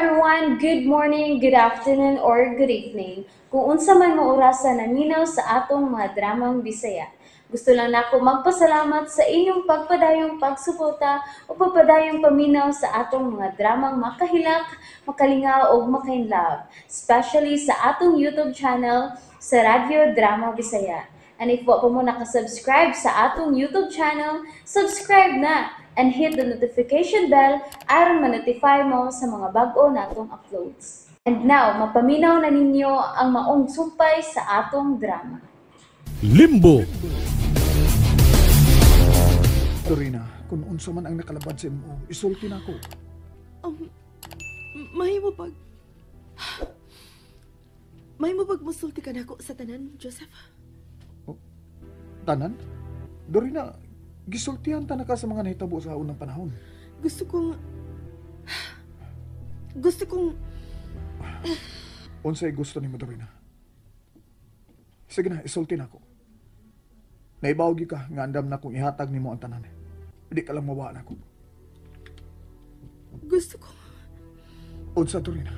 Everyone! Good morning, good afternoon, or good evening. Kung unsa man mo orasa naminaw sa atong mga dramang Bisaya. Gusto lang nako magpasalamat sa inyong pagpadayong pagsuporta o pagpadayong paminaw sa atong mga dramang makahilak, makalingaw o makainlove, especially sa atong YouTube channel sa Radyo Drama Bisaya. And if wa pa mo nakasubscribe sa atong YouTube channel, subscribe na and hit the notification bell aron ma-notify mo sa mga bag-o natong uploads. And now, mapaminaw na ninyo ang maong sumpay sa atong drama. Limbo. Dorina, kung unsa man ang nakalabad sa imo, isulti na ako. Mahimo pag musulti ka nako sa tanan, Joseph. Oh, tanan? Dorina, gisultihan ta na ka sa mga nahitabo sa unang panahon. Gusto kong Unsay gusto nimo, Dorina? Sige na, isulti na ako. Naibaw gyud ka nga andam na kung ihatag nimo ang tanan. Hindi ka lang mawa na ako. Gusto ko. Unsa, Dorina?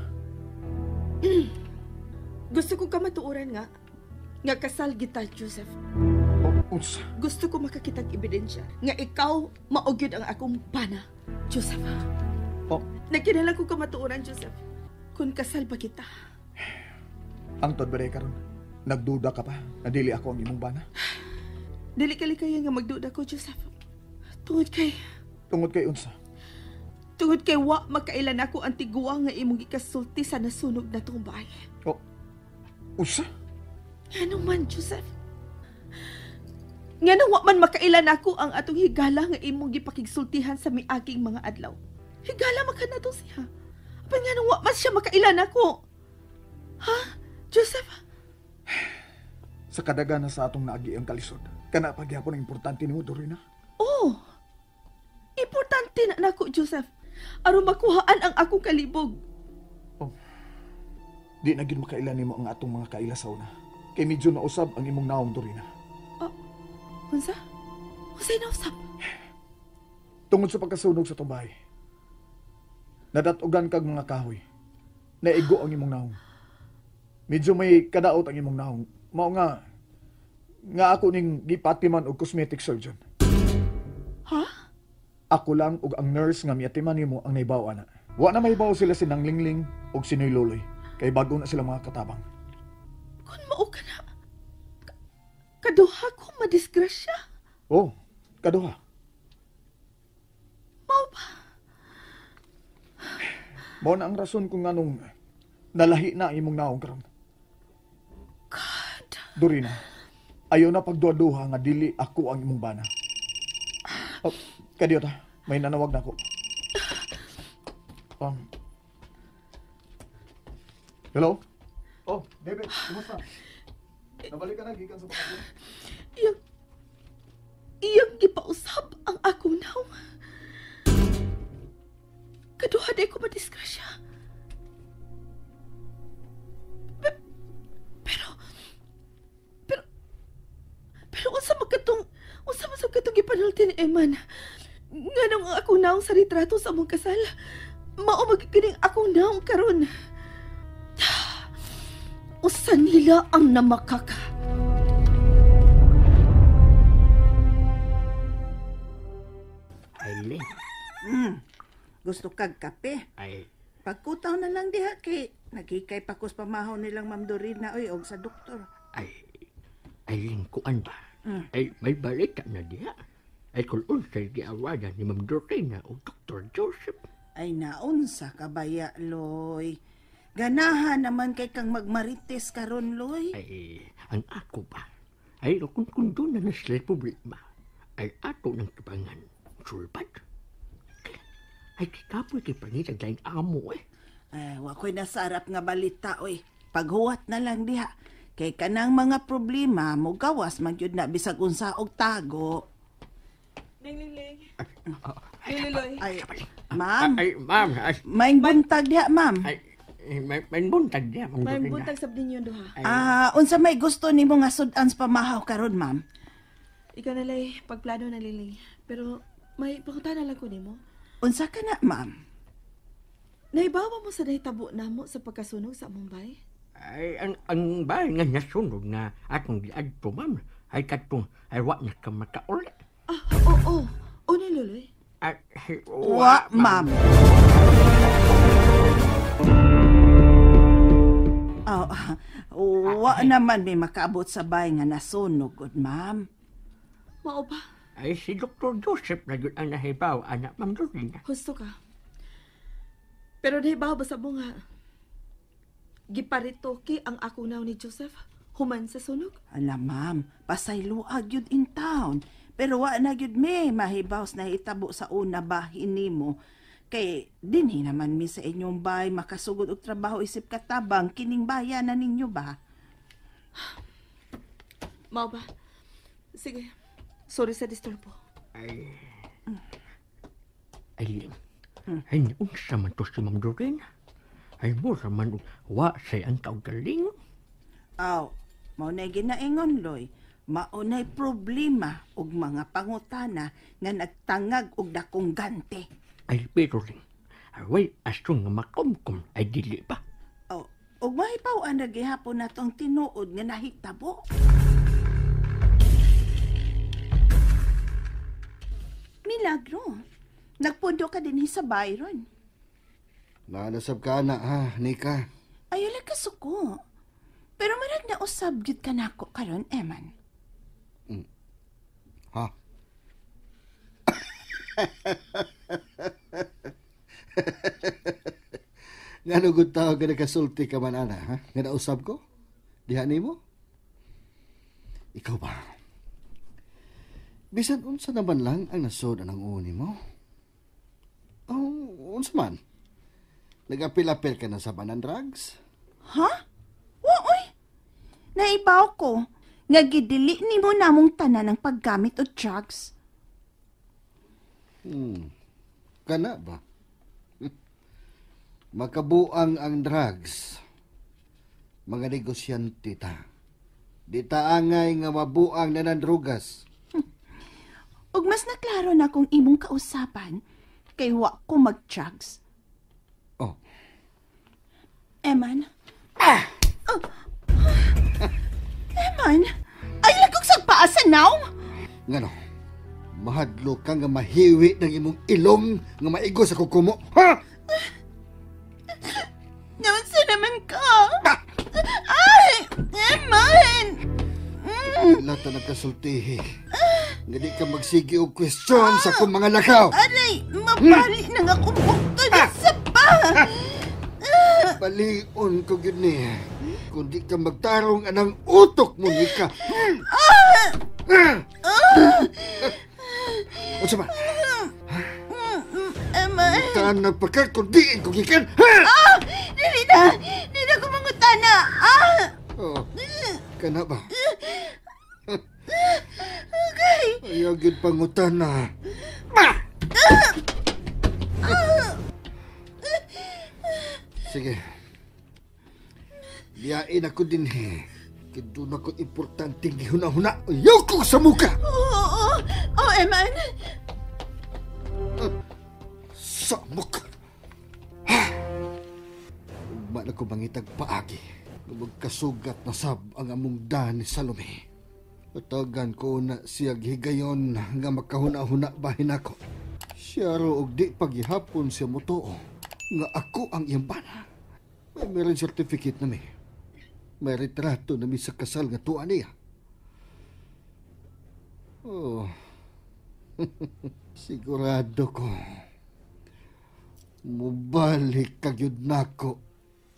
Gusto ko kamatuoran nga. Nga kasal kita, Joseph. Oh, unsa? Gusto ko makakitag ebidensya nga ikaw mao gyud ang akong bana, Joseph. Oh. Nagkinahanglan ko kamatuoran, Joseph. Kung kasal ba kita? Ang tod ba karon? Nagduda ka pa na dili ako ang imong bana? Dili kalikaya nga magduda ko, Joseph. Tungod kay... Tungod kay unsa? Tungod kay wa makailan ako ang tiguang nga imong gikasulti sa nasunog na tong bahay. Oh, unsa? Ngano man, Joseph? Ngano wa man makailan ako ang atong higala nga imong gipakigsultihan sa miaging mga adlaw? Higala man ka na to siya. Apan ngano wa man siya makailan ako? Ha, Joseph? Sa kadagana sa atong naagi ang kalisod, kana pagyapon ang importante nimo, Dorina. Oh, importante na nako, Joseph. Aron makuhaan ang akong kalibog. Oh, di na gyud makailan nimo ang atong mga kaila sa una. Kay medyo nausab ang imong naong, Dorina. Unsa? Unsay nausab? Tungod sa pagkasunog sa tumbay, nadatugan kag mga kahoy. Naigo ang imong naong. Medyo may kadaot ang imong naong. Mao nga ako ning gipatiman og cosmetic surgeon. Ha? Ako lang og ang nurse nga miatiman nimo ang nahibaw ana. Wa na mahibaw sila si Nang Lingling og si Noy Loloy kay bago na sila mga katabang. Kun mao ka na, kaduha ko madisgrasya. Oh, kaduha. Mao ba? Mao na ang rason kung nganong nalahi na ang imong naong karon. God. Dorina, ayaw na pagduha-duha nga dili ako ang imong bana. Oh, kadiyo ta, may nanawag na ako. Hello? Oh, David, kumusta? Nabalik ka na, gikan sa bakasyon. Iyang gipausab ang akong naong. Kaduha di ko madisgrasya. Pero unsa man sa katong gipanulti ni Eman? Nganong ang akong naong sa retrato sa among kasal, mao magikining akong naong karon. Usa nila ang namakaka. Ay, Gusto kag kape? Ay. Pagkutaw na lang diha kay naghikay pa kus pamahaw nilang Ma'am Dorina oy og sa doktor. Ay, kuan ba? Ay, may balita na diha. Ay, kung unsay giawadan ni Ma'am Dorina o Dr. Joseph. Ay, naunsa ka baya, Loy. Ganahan naman kay kang magmarites karon, Loy. Ay, ang ako ba? Ay, kung doon na sila problema, ay ato ng tabangan. Sulbad. Ay, kikapoy kay pangitag laing amo eh. Ay, wako'y nasarap nga balita, oy. Paghuwat na lang diha. Kay kanang mga problema, mugawas man gyud na bisag unsa og tago. Ning Ling. Ning. Ay, ma'am. Ay, ma'am. May buntag diha, ma'am. Ay, may buntag diha. May buntag sab ninyo duha. Unsa may gusto nimo nga sud-an sa pamahaw karon, ma'am? Ikaw na lay pagplano na Liling. Pero may pangutana lang ko nimo. Unsa ka na, ma'am? Naibawa mo sa nahitabo namo sa pagkasunog sa among bay? Ay, ang bahay nga nasunog na atong giadto, ma'am, ay katong ay wa na ka makauli. Ah, oo. O ni Luloy? At, Wa, ma'am. Oh, wa naman may makaabot sa bay nga nasunog, good ma'am. Mao ba? Ay, si Dr. Joseph na yun ang nahibaw, anak, Ma'am Dorina. Husto ka. Pero nahibaw ba sa mo nga? Giparitoke ang akong naw ni Joseph human sa sunog? Ala, ma'am, pasayloag yun in town. Pero wa na gyud mi mahibaws na hitabo sa una bahin nimo. Kay dinhi naman mi sa inyong bay makasugod og trabaho isip katabang kining bayan na ninyo ba? Mao ba? Sige. Sorry sa disturbo. Ay, ay, unsa man to si Ma'am Dorina? Ay, mura man wa say ang kaugaling. Aw, mao nay ginaingon Loy. Mao nay problema og mga pangutana nga nagtangag og dakong gante. Ay, pero rin, away aso nga makumkum ay dili pa. Aw, og mahibaw-an ra gihapon nato ang tinuod nga nahitabo. Milagro. Nagpundo ka dinhi sa Byron. Naanasab ka na, ha, Nika? Ayaw lang kasuko. Pero marag na usab gyud ka nako karon, Eman. Ha? Ngano gud tao ka nakasulti ka man, ana, ha? Nga nausab ko? Diha nimo? Ikaw ba? Bisan unsa naman lang ang nasod ang uni mo? Oh, unsa man? Nag-apil-apil ka na sa banan drugs? Ha? Wa, oy! Naibaw ko nga gidili nimo namong tanan ang paggamit og drugs. Kana ba? Makabuang ang drugs. Mga negosyante ta. Di ta angay nga mabuang na ng drugas. Ug mas naklaro na kung imong kausapan kay wa ko mag-drugs. Oh. Eman? Ah! Oh. Eman? Ay, lagog sa paa sa naong? Ngano? Mahadlo ka nga mahiwi ng imong ilong nga maigo sa kukumo. Ha? Naunsa naman ka? Ay! Eman! Lata nagkasultihi. Nga di ka magsigi og question sa akong mga lakaw. Aray! Mabali na nga akong bukto na sa pa! Balion ko gyud ni. Kung di ka magtarong anang utok mo ni ka. Unsa ba? Eman! Taan na pa ka kung diin ko gikan. Ah! Dili na! Dili na ko mangutana! Ah! Oh, kana ba? Okay! Ayaw gyud pangutana. Sige. Biyain ako din he. Kaya doon ako importanteng gihuna-huna. Ayaw ko sa muka! Oo! Oo, Eman! Sa muka! Ha! Ugma na ko mangitag paagi. Magkasugat na sab ang among daan ni Salome. Patagan ko na siya higayon nga makahuna-huna bahin ako. Siya ro og di paghihapon siya motoo nga ako ang iyang bana. May marriage certificate na mi. May retrato na mi sa kasal nga tuwa niya. Oh. Sigurado ko. Mubalik ka gyud nako,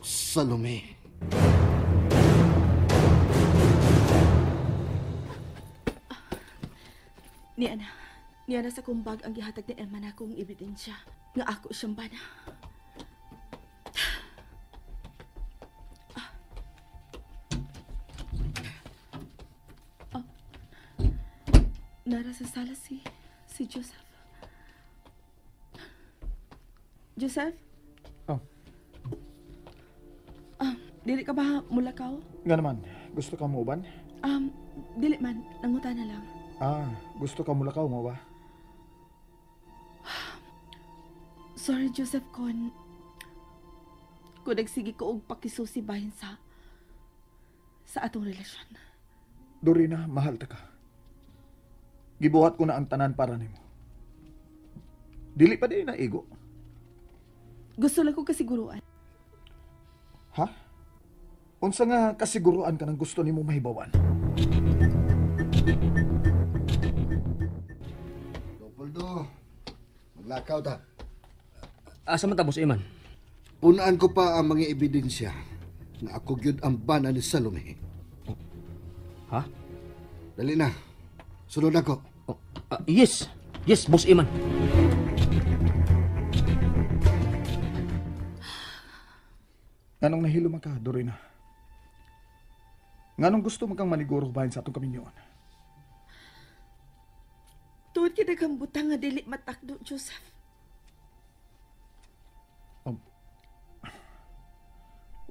Salome. Niya na sa kumbag ang gihatag ni Eman akong ebidensya nga ako siyang bana. Oh. Nara sa sala si Joseph. Joseph? Oh. Dili ka ba mulakaw? Nga naman, gusto ka mo uban? Dili man, nanguta na lang. Ah, gusto ka mulakaw mo ba? Sorry, Joseph, kon Kung nagsige ko og pakisusi bahin sa atong relasyon. Dorina, mahal ta ka. Gibuhat ko na ang tanan para nimo. Dili pa di na igo. Gusto lang ko kasiguruan. Ha? Unsa nga kasiguruan ka ng gusto nimo mahibawan? Leopoldo, maglakaw ta. Asa man ta, Boss Iman? Punaan ko pa ang mga ebidensya na ako gyud ang bana ni Salome. Ha? Dali na. Sunod ako. Oh, yes. Yes, Boss Iman. Nganong nahilo man ka, Dorina? Nganong gusto mo kang maniguro bahin sa atong kaminyoon? Tuod kay daghang butang nga dili matakdo, Joseph.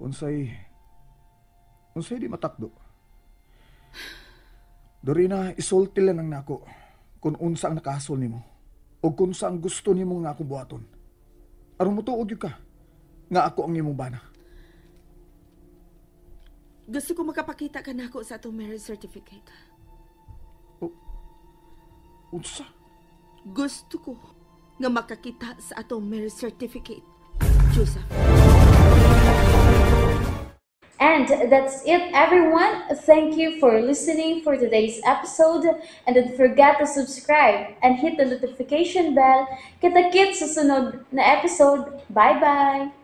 Unsay di matakdo? Dorina, isulti lang nang nako kung unsa ang nakahasol nimo o kung unsa ang gusto nimo nga akong buhaton. Aron motuo gyud ka nga ako ang imong bana. Gusto ko makapakita ka nako sa atong marriage certificate. Oh, unsa? Gusto ko nga makakita sa atong marriage certificate, Joseph. And that's it, everyone. Thank you for listening for today's episode. And don't forget to subscribe and hit the notification bell. Kita-kits sa sunod na episode. Bye-bye!